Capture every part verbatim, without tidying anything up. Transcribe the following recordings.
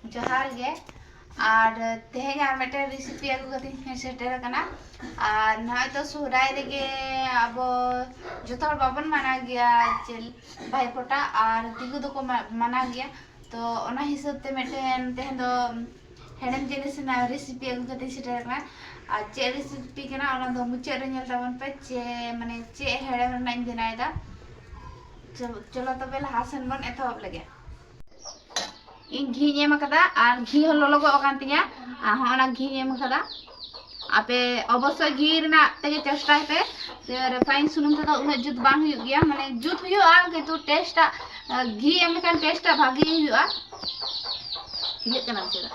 ᱡᱚᱦᱟᱨ ᱜᱮ᱾ ᱟᱨ ᱛᱮᱦᱮᱧ ᱟᱨ ᱢᱤᱫᱴᱮᱱ ᱨᱮᱥᱤᱯᱤ ᱟᱹᱜᱩ ᱠᱟᱛᱮᱧ ᱥᱮᱴᱮᱨ ᱟᱠᱟᱱᱟ᱾ ᱟᱨ ᱱᱚᱜᱼᱚᱭ ᱛᱚ ᱥᱚᱦᱨᱟᱭ ᱨᱮᱜᱮ ᱟᱵᱚ ᱡᱚᱛᱚ ᱦᱚᱲ ᱵᱟᱵᱚᱱ ᱢᱟᱱᱟᱣ ᱜᱮᱭᱟ ᱡᱮ ᱵᱷᱟᱭ ᱯᱷᱳᱴᱟ, ᱟᱨ ᱫᱤᱠᱩ ᱫᱚᱠᱚ ᱢᱟ-, ᱢᱟᱱᱟᱣ ᱜᱮᱭᱟ᱾ ᱛᱚ ᱚᱱᱟ ᱦᱤᱥᱟᱹᱵ ᱛᱮ ᱢᱤᱫᱴᱮᱱ ᱛᱮᱦᱮᱧ ᱫᱚ ᱦᱮᱲᱮᱢ ᱡᱤᱱᱤᱥ ᱨᱮᱱᱟᱜ ᱨᱮᱥᱤᱯᱤ ᱟᱹᱜᱩ ᱠᱟᱛᱮᱧ ᱥᱮᱴᱮᱨ ᱟᱠᱟᱱᱟ᱾ ᱟᱨ ᱪᱮᱫ ᱨᱮᱥᱤᱯᱤ ᱠᱟᱱᱟ ᱚᱱᱟ ᱫᱚ ᱢᱩᱪᱟᱹᱫ ᱨᱮ ᱧᱮᱞ ᱛᱟᱵᱚᱱ ᱯᱮ, ᱪᱮ ᱢᱟᱱᱮ ᱪᱮᱫ ᱦᱮᱲᱮᱢ ᱨᱮᱱᱟᱜ ᱤᱧ ᱵᱮᱱᱟᱣ ᱮᱫᱟ᱾ ᱪᱚ-, ᱪᱚᱞᱚ ᱛᱚᱵᱮ ᱞᱟᱦᱟ ᱥᱮᱱ ᱵᱚᱱ ᱮᱛᱚᱦᱚᱵ ᱞᱮᱜᱮ᱾ ᱤᱧ ᱜᱷᱤᱧ ᱮᱢ ᱟᱠᱟᱫᱟ ᱟᱨ ᱜᱷᱤ ᱦᱚᱸ ᱞᱚᱞᱚ ᱜᱚᱜ ᱟᱠᱟᱱ ᱛᱤᱧᱟ᱾ ᱟᱨ ᱦᱚᱸ ᱚᱱᱟ ᱜᱷᱤᱧ ᱮᱢ ᱟᱠᱟᱫᱟ᱾ ᱟᱯᱮ ᱚᱵᱚᱥᱥᱳᱭ ᱜᱷᱤ ᱨᱮᱱᱟᱜ ᱛᱮᱜᱮ ᱪᱮᱥᱴᱟᱭ ᱯᱮ᱾ ᱨᱤᱯᱷᱟᱭᱤᱱ ᱥᱩᱱᱩᱢ ᱛᱮᱫᱚ ᱩᱱᱟᱹᱜ ᱡᱩᱛ ᱵᱟᱝ ᱦᱩᱭᱩᱜ ᱜᱮᱭᱟ, ᱢᱟᱱᱮ ᱡᱩᱛ ᱦᱩᱭᱩᱜᱼᱟ ᱠᱤᱱᱛᱩ ᱴᱮᱥᱴᱟᱜ, ᱜᱷᱤ ᱮᱢ ᱞᱮᱠᱷᱟᱱ ᱴᱮᱥᱴᱟᱜ ᱵᱷᱟᱜᱮ ᱦᱩᱭᱩᱜᱼᱟ᱾ ᱦᱤᱞᱟᱹᱜ ᱠᱟᱱᱟ ᱪᱮᱫᱟᱜ?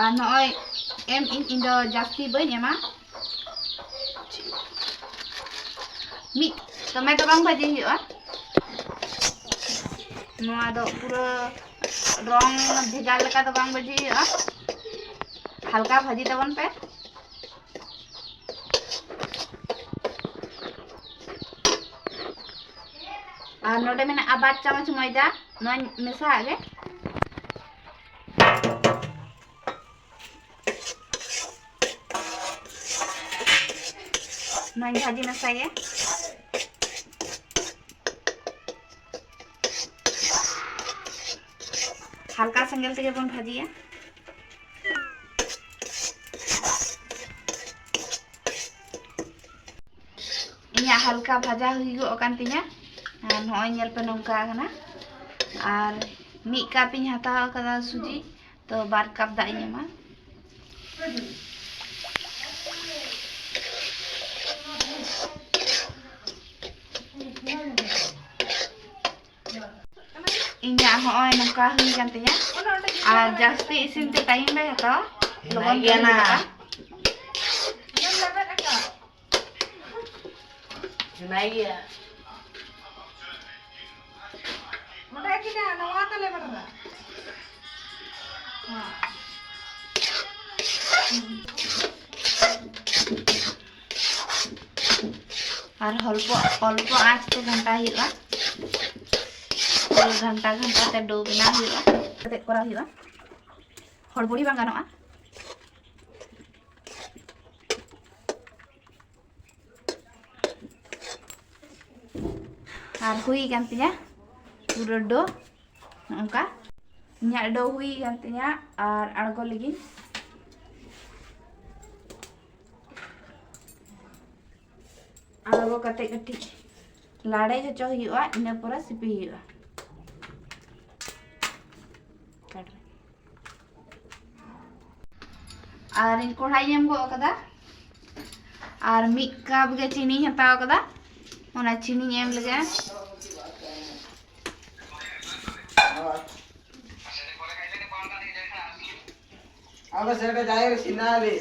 ᱟᱨ ᱱᱚᱜᱼᱚᱭ ᱮᱢ ᱤᱧ, ᱤᱧ ᱫᱚ ᱡᱟᱹᱥᱛᱤ ᱵᱟᱹᱧ ᱮᱢᱟ᱾ ᱢᱤᱫ ᱫᱚᱢᱮ ᱫᱚ ᱵᱟᱝ ᱵᱷᱟᱹᱡᱤ ᱦᱩᱭᱩᱜᱼᱟ᱾ ᱱᱚᱣᱟ ᱫᱚ ᱯᱩᱨᱟᱹ ᱨᱚᱝ ᱵᱷᱮᱜᱟᱨ ᱞᱮᱠᱟ ᱫᱚ ᱵᱟᱝ ᱵᱷᱟᱹᱡᱤ ᱦᱩᱭᱩᱜᱼᱟ, ᱦᱟᱞᱠᱟ ᱵᱷᱟᱹᱡᱤ ᱛᱟᱵᱚᱱ ᱯᱮ᱾ ᱟᱨ ᱱᱚᱰᱮ ᱢᱮᱱᱟᱜᱼᱟ ᱵᱟᱨ ᱪᱟᱢᱚᱪ ᱢᱚᱭᱫᱟ, ᱱᱚᱣᱟᱧ ᱢᱮᱥᱟᱣᱟᱜ ᱜᱮ᱾ ᱱᱚᱣᱟᱧ ᱵᱷᱟᱹᱡᱤ ᱢᱮᱥᱟᱭᱟ᱾ ᱦᱟᱞᱠᱟ ᱥᱮᱸᱜᱮᱞ ᱛᱮᱜᱮ ᱵᱚᱱ ᱵᱷᱟᱹᱡᱤᱭᱟ᱾ ᱤᱧᱟᱹᱜ ᱦᱟᱞᱠᱟ ᱵᱷᱟᱡᱟ ᱦᱩᱭ ᱜᱚᱜ ᱟᱠᱟᱱ ᱛᱤᱧᱟ᱾ ᱟᱨ ᱱᱚᱜᱼᱚᱭ ᱧᱮᱞ ᱯᱮ, ᱱᱚᱝᱠᱟ ᱟᱠᱟᱱᱟ᱾ ᱟᱨ ᱢᱤᱫ ᱠᱟᱯ ᱤᱧ ᱦᱟᱛᱟᱣ ᱟᱠᱟᱫᱟ ᱥᱩᱡᱤ, ᱛᱚ ᱵᱟᱨ ᱠᱟᱯ ᱫᱟᱜ ᱤᱧ ᱮᱢᱟ᱾ ᱤᱧᱟᱹᱜ ᱦᱚᱸᱜᱼᱚᱭ ᱱᱚᱝᱠᱟ ᱦᱩᱭ ᱠᱟᱱ ᱛᱤᱧᱟ᱾ ᱟᱨ ᱡᱟᱹᱥᱛᱤ ᱤᱥᱤᱱ ᱛᱮ ᱴᱟᱭᱤᱢ ᱵᱟᱭ ᱦᱟᱛᱟᱣᱟ, ᱞᱚᱜᱚᱱ ᱜᱮ ᱦᱩᱭᱩᱜᱼᱟ᱾ ᱦᱮᱱᱟᱭ ᱜᱮᱭᱟ᱾ ᱱᱚᱰᱮ ᱠᱤᱱᱟ ᱱᱚᱣᱟ ᱛᱟᱞᱮ ᱵᱟᱴᱨᱟ᱾ ᱟᱨ ᱚᱞᱯᱚ ᱚᱞᱯᱚ ᱟᱸᱪ ᱛᱮ ᱜᱷᱟᱱᱴᱟ ᱦᱩᱭᱩᱜᱼᱟ᱾ ᱯᱩᱨᱟᱹ ᱜᱷᱟᱱᱴᱟ ᱜᱷᱟᱱᱴᱟ ᱛᱮ ᱰᱳ ᱵᱮᱱᱟᱣ ᱦᱩᱭᱩᱜᱼᱟ᱾ ᱠᱟᱛᱮ ᱠᱚᱨᱟᱣ ᱦᱩᱭᱩᱜᱼᱟ, ᱦᱚᱲᱵᱚᱲᱤ ᱵᱟᱝ ᱜᱟᱱᱚᱜᱼᱟ᱾ ᱟᱨ ᱦᱩᱭ ᱟᱠᱟᱱ ᱛᱤᱧᱟ ᱯᱩᱨᱟᱹ ᱰᱳ᱾ ᱱᱚᱝᱠᱟ ᱤᱧᱟᱹᱜ ᱰᱳ ᱦᱩᱭ ᱟᱠᱟᱱ ᱛᱤᱧᱟ᱾ ᱟᱨ ᱟᱬᱜᱚ ᱞᱟᱹᱜᱤᱫ ᱟᱬᱜᱚ ᱠᱟᱛᱮ ᱠᱟᱹᱴᱤᱡ ᱞᱟᱲᱮᱡ ᱦᱚᱪᱚ ᱦᱩᱭᱩᱜᱼᱟ, ᱤᱱᱟᱹ ᱯᱚᱨᱮ ᱥᱤᱯᱤ ᱦᱩᱭᱩᱜᱼᱟ᱾ ᱟᱨ ᱤᱧ ᱠᱚᱲᱦᱟᱧ ᱮᱢ ᱜᱚᱫ ᱠᱟᱫᱟ᱾ ᱟᱨ ᱢᱤᱫ ᱠᱟᱯ ᱜᱮ ᱪᱤᱱᱤᱧ ᱦᱟᱛᱟᱣ ᱠᱟᱫᱟ, ᱚᱱᱟ ᱪᱤᱱᱤᱧ ᱮᱢ ᱞᱮᱜᱮ᱾ ᱟᱵᱚ ᱥᱮᱴ ᱡᱟᱭ ᱨᱮ ᱥᱤᱱᱟ ᱨᱮ᱾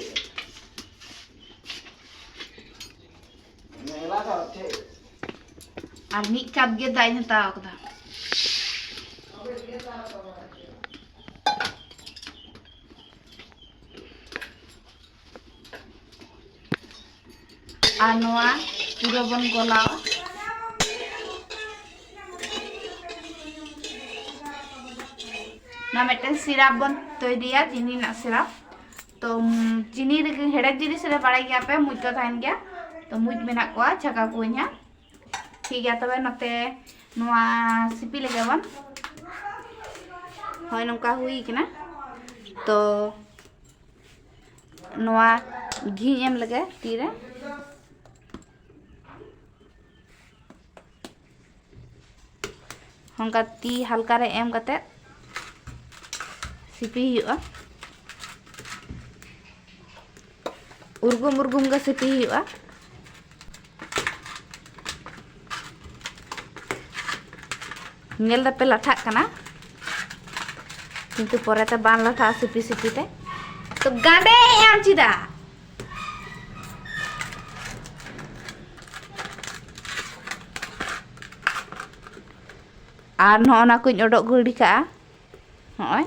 ᱟᱨ ᱢᱤᱫ ᱠᱟᱯ ᱜᱮ ᱫᱟᱜ ᱤᱧ ᱦᱟᱛᱟᱣ ᱠᱟᱫᱟ᱾ ᱟᱨ ᱱᱚᱣᱟ ᱯᱩᱨᱟᱹ ᱵᱚᱱ ᱜᱚᱞᱟᱣᱟ᱾ ᱱᱚᱣᱟ ᱢᱤᱫᱴᱮᱱ ᱥᱤᱨᱟᱯ ᱵᱚᱱ ᱛᱚᱭᱨᱤᱭᱟ, ᱪᱤᱱᱤ ᱨᱮᱱᱟᱜ ᱥᱤᱨᱟᱯ᱾ ᱛᱚ, ᱩᱢ, ᱪᱤᱱᱤ ᱨᱮᱜᱮ, ᱦᱮᱲᱮᱡ ᱡᱤᱱᱤᱥ ᱨᱮ ᱵᱟᱲᱟᱭ ᱜᱮᱭᱟ ᱯᱮ, ᱢᱩᱡᱽ ᱠᱚ ᱛᱟᱦᱮᱱ ᱜᱮᱭᱟ᱾ ᱛᱚ, ᱢᱩᱡᱽ ᱢᱮᱱᱟᱜ ᱠᱚᱣᱟ, ᱪᱷᱟᱠᱟᱣ ᱠᱚᱣᱟᱧ ᱦᱟᱸᱜ᱾ ᱴᱷᱤᱠ ᱜᱮᱭᱟ, ᱛᱚᱵᱮ ᱱᱚᱛᱮ ᱱᱚᱣᱟ ᱥᱤᱯᱤ ᱞᱮᱜᱮ ᱵᱚᱱ᱾ ᱦᱳᱭ, ᱱᱚᱝᱠᱟ ᱦᱩᱭ ᱠᱟᱱᱟ᱾ ᱛᱚ, ᱱᱚᱣᱟ ᱜᱷᱤᱧ ᱮᱢ ᱞᱮᱜᱮ ᱛᱤᱨᱮ᱾ ᱚᱱᱠᱟ ᱛᱤ ᱦᱟᱞᱠᱟ ᱨᱮ ᱮᱢ ᱠᱟᱛᱮ ᱥᱤᱯᱤ ᱦᱩᱭᱩᱜᱼᱟ᱾ ᱩᱨᱜᱩᱢ ᱩᱨᱜᱩᱢ ᱜᱮ ᱥᱤᱯᱤ ᱦᱩᱭᱩᱜᱼᱟ᱾ ᱧᱮᱞ ᱫᱟᱯᱮ ᱞᱟᱴᱷᱟᱜ ᱠᱟᱱᱟ, ᱠᱤᱱᱛᱩ ᱯᱚᱨᱮᱛᱮ ᱵᱟᱝ ᱞᱟᱴᱷᱟᱜᱼᱟ ᱥᱤᱯᱤ ᱥᱤᱯᱤ ᱛᱮ᱾ ᱛᱚ ᱜᱟᱸᱰᱮ ᱟᱢ ᱪᱮᱫᱟᱜ? ᱟᱨ ᱱᱚᱜᱼᱚ ᱱᱟ ᱠᱚᱧ ᱚᱰᱚᱠ ᱜᱤᱰᱤ ᱠᱟᱜᱼᱟ, ᱱᱚᱜᱼᱚᱭ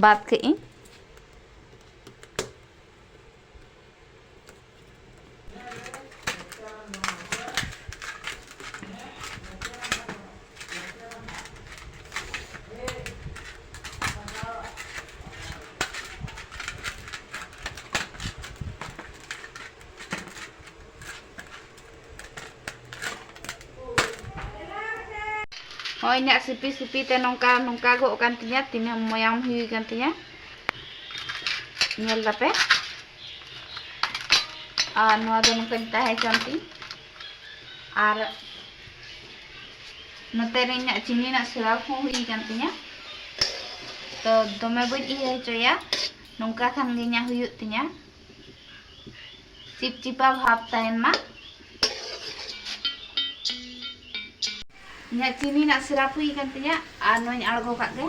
ᱵᱟᱫ ᱠᱟᱜ ᱟᱹᱧ᱾ ᱱᱚᱜᱼᱚᱭ ᱤᱧᱟᱹᱜ ᱥᱤᱯᱤ ᱥᱤᱯᱤ ᱛᱮ ᱱᱚᱝᱠᱟ ᱱᱚᱝᱠᱟ ᱜᱚᱜ ᱠᱟᱱ ᱛᱤᱧᱟ, ᱛᱤᱱᱟᱹᱜ ᱢᱚᱭᱟᱢ ᱦᱩᱭ ᱠᱟᱱ ᱛᱤᱧᱟ, ᱧᱮᱞ ᱫᱟᱯᱮ᱾ ᱟᱨ ᱱᱚᱣᱟ ᱫᱚ ᱱᱚᱝᱠᱟᱧ ᱛᱟᱦᱮᱸ ᱦᱚᱪᱚᱱ ᱛᱤᱧ᱾ ᱟᱨ ᱱᱚᱛᱮ ᱨᱮ ᱤᱧᱟᱹᱜ ᱪᱤᱱᱤ ᱨᱮᱱᱟᱜ ᱥᱤᱨᱟᱯ ᱦᱚᱸ ᱦᱩᱭ ᱠᱟᱱ ᱛᱤᱧᱟ, ᱛᱚ ᱫᱚᱢᱮ ᱵᱟᱹᱧ ᱤᱭᱟᱹ ᱦᱚᱪᱚᱭᱟ, ᱱᱚᱝᱠᱟ ᱠᱷᱟᱱ ᱜᱮ ᱤᱧᱟᱹᱜ ᱦᱩᱭᱩᱜ ᱛᱤᱧᱟ, ᱪᱤᱯᱪᱤᱯᱟ ᱵᱷᱟᱵᱽ ᱛᱟᱦᱮᱱ ᱢᱟ᱾ ᱤᱧᱟᱹᱜ ᱪᱤᱱᱤ ᱨᱮᱱᱟᱜ ᱥᱤᱨᱟᱯ ᱦᱩᱭ ᱠᱟᱱ ᱛᱤᱧᱟ ᱟᱨ ᱱᱚᱣᱟᱧ ᱟᱬᱜᱚ ᱠᱟᱜ ᱜᱮ᱾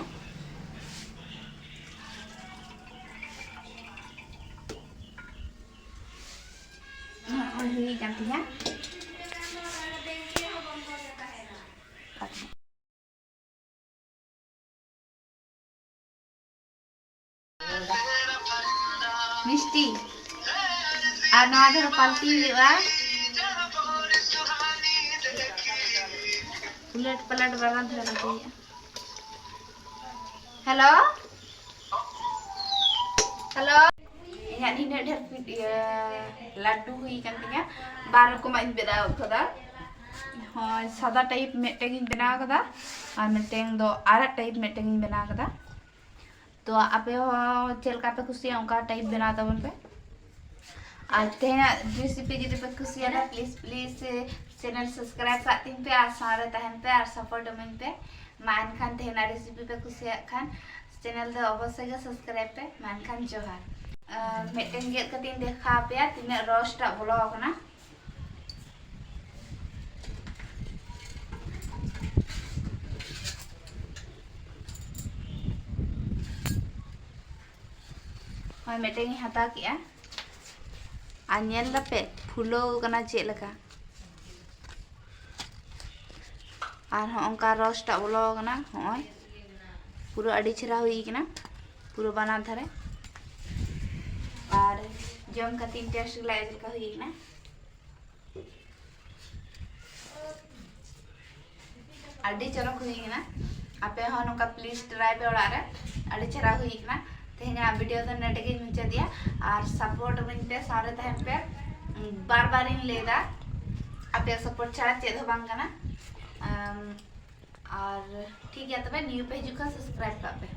ᱱᱚᱜᱼᱚᱭ ᱦᱩᱭ ᱠᱟᱱ ᱛᱤᱧᱟ᱾ ᱢᱤᱥᱴᱤ, ᱟᱨ ᱱᱚᱣᱟ ᱫᱚ ᱯᱟᱞᱴᱤ ᱦᱩᱭᱩᱜᱼᱟ᱾ ᱩᱞᱟᱹᱴ ᱯᱟᱞᱟᱴ ᱵᱟᱱᱟᱨ ᱫᱷᱟᱨᱮ ᱯᱟᱞᱴᱤ ᱦᱩᱭᱩᱜᱼᱟ᱾ Hello, hello. ᱤᱧᱟᱹᱜ ᱱᱤᱱᱟᱹᱜ ᱰᱷᱮᱨ ᱯᱤ-, ᱤᱭᱟᱹ, ᱞᱟᱹᱰᱩ ᱦᱩᱭ ᱠᱟᱱ ᱛᱤᱧᱟ᱾ ᱵᱟᱨ ᱨᱚᱠᱚᱢᱟᱜ ᱤᱧ ᱵᱮᱱᱟᱣ ᱠᱟᱫᱟ᱾ ᱦᱳᱭ, ᱥᱟᱫᱟ ᱴᱟᱭᱤᱯ ᱢᱤᱫᱴᱮᱱ ᱤᱧ ᱵᱮᱱᱟᱣ ᱠᱟᱫᱟ ᱟᱨ ᱢᱤᱫᱴᱮᱱ ᱫᱚ ᱟᱨᱟᱜ ᱴᱟᱭᱤᱯ ᱢᱤᱫᱴᱮᱱ ᱤᱧ ᱵᱮᱱᱟᱣ ᱠᱟᱫᱟ᱾ ᱛᱚ ᱟᱯᱮ ᱦᱚᱸ ᱪᱮᱫ ᱞᱮᱠᱟ ᱯᱮ ᱠᱩᱥᱤᱭᱟᱜᱼᱟ, ᱚᱱᱠᱟ ᱴᱟᱭᱤᱯ ᱵᱮᱱᱟᱣ ᱛᱟᱵᱚᱱ ᱯᱮ᱾ ᱟᱨ ᱛᱮᱦᱮᱧᱟᱜ ᱨᱮᱥᱤᱯᱤ ᱡᱩᱫᱤ ᱯᱮ ᱠᱩᱥᱤᱭᱟᱫᱟ, ᱯᱞᱤᱡᱽ, ᱯᱞᱤᱡᱽ, ᱪᱮᱱᱮᱞ ᱥᱟᱵᱥᱠᱨᱟᱭᱤᱵ ᱠᱟᱜ ᱛᱤᱧ ᱯᱮ ᱟᱨ ᱥᱟᱶᱨᱮ ᱛᱟᱦᱮᱱ ᱯᱮ ᱟᱨ ᱥᱟᱯᱳᱨᱴ ᱤᱢᱟᱹᱧ ᱯᱮ᱾ ᱢᱟ ᱮᱱᱠᱷᱟᱱ ᱛᱮᱦᱮᱧᱟᱜ ᱨᱮᱥᱤᱯᱤ ᱯᱮ ᱠᱩᱥᱤᱭᱟᱜ ᱠᱷᱟᱱ ᱪᱮᱱᱮᱞ ᱫᱚ ᱚᱵᱚᱥᱥᱳᱭ ᱜᱮ ᱥᱟᱵᱥᱠᱨᱟᱭᱤᱵ ᱯᱮ᱾ ᱢᱟ ᱮᱱᱠᱷᱟᱱ ᱡᱚᱦᱟᱨ᱾ ᱟᱨ ᱢᱤᱫᱴᱮᱱ ᱜᱮᱫ ᱠᱟᱛᱮ ᱤᱧ ᱫᱮᱠᱷᱟᱣ ᱟᱯᱮᱭᱟ ᱛᱤᱱᱟᱹᱜ ᱨᱚᱥᱴᱟᱜ ᱵᱚᱞᱚ ᱟᱠᱟᱱᱟ᱾ ᱦᱳᱭ, ᱢᱤᱫᱴᱮᱱ ᱤᱧ ᱦᱟᱛᱟᱣ ᱠᱮᱜᱼᱟ᱾ ᱟᱨ ᱧᱮᱞ ᱫᱟᱯᱮ ᱯᱷᱩᱞᱟᱹᱣ ᱠᱟᱱᱟ ᱪᱮᱫ ᱞᱮᱠᱟ? ᱟᱨ ᱦᱚᱸ ᱚᱱᱠᱟ ᱨᱚᱥᱴᱟᱜ ᱵᱚᱞᱚ ᱠᱟᱱᱟ᱾ ᱦᱚᱸᱜᱼᱚᱭ ᱯᱩᱨᱟᱹ ᱟᱹᱰᱤ ᱪᱮᱦᱨᱟ ᱦᱩᱭ ᱠᱟᱱᱟ, ᱯᱩᱨᱟᱹ ᱵᱟᱱᱟᱨ ᱫᱷᱟᱨᱮ᱾ ᱟᱨ ᱡᱚᱢ ᱠᱟᱛᱮᱧ ᱴᱮᱥᱴ ᱞᱮᱜᱼᱟ ᱪᱮᱫ ᱞᱮᱠᱟ ᱦᱩᱭ ᱠᱟᱱᱟ᱾ ᱟᱹᱰᱤ ᱪᱚᱨᱚᱠ ᱦᱩᱭ ᱠᱟᱱᱟ᱾ ᱟᱯᱮ ᱦᱚᱸ ᱱᱚᱝᱠᱟ ᱯᱞᱤᱡᱽ ᱴᱨᱟᱭ ᱯᱮ ᱚᱲᱟᱜ ᱨᱮ, ᱟᱹᱰᱤ ᱪᱮᱦᱨᱟ ᱦᱩᱭ ᱠᱟᱱᱟ᱾ ᱛᱮᱦᱮᱧᱟᱜ ᱵᱷᱤᱰᱤᱭᱳ ᱫᱚ ᱱᱚᱰᱮ ᱜᱤᱧ ᱢᱩᱪᱟᱹᱫᱮᱜᱼᱟ᱾ ᱟᱨ ᱥᱟᱯᱳᱨᱴ ᱤᱢᱟᱹᱧ ᱯᱮ, ᱥᱟᱶᱨᱮ ᱛᱟᱦᱮᱱ ᱯᱮ᱾ ᱵᱟᱨ ᱵᱟᱨᱤᱧ ᱞᱟᱹᱭᱫᱟ, ᱟᱯᱮᱭᱟᱜ ᱥᱟᱯᱳᱨᱴ ᱪᱷᱟᱲᱟ ᱪᱮᱫ ᱦᱚᱸ ᱵᱟᱝ ᱠᱟᱱᱟ᱾ ᱟᱢ, ᱟᱨ ᱴᱷᱤᱠ ᱜᱮᱭᱟ, ᱛᱚᱵᱮ new ᱯᱮ ᱦᱤᱡᱩᱜ ᱠᱷᱟᱱ subscribe ᱠᱟᱜ ᱯᱮ᱾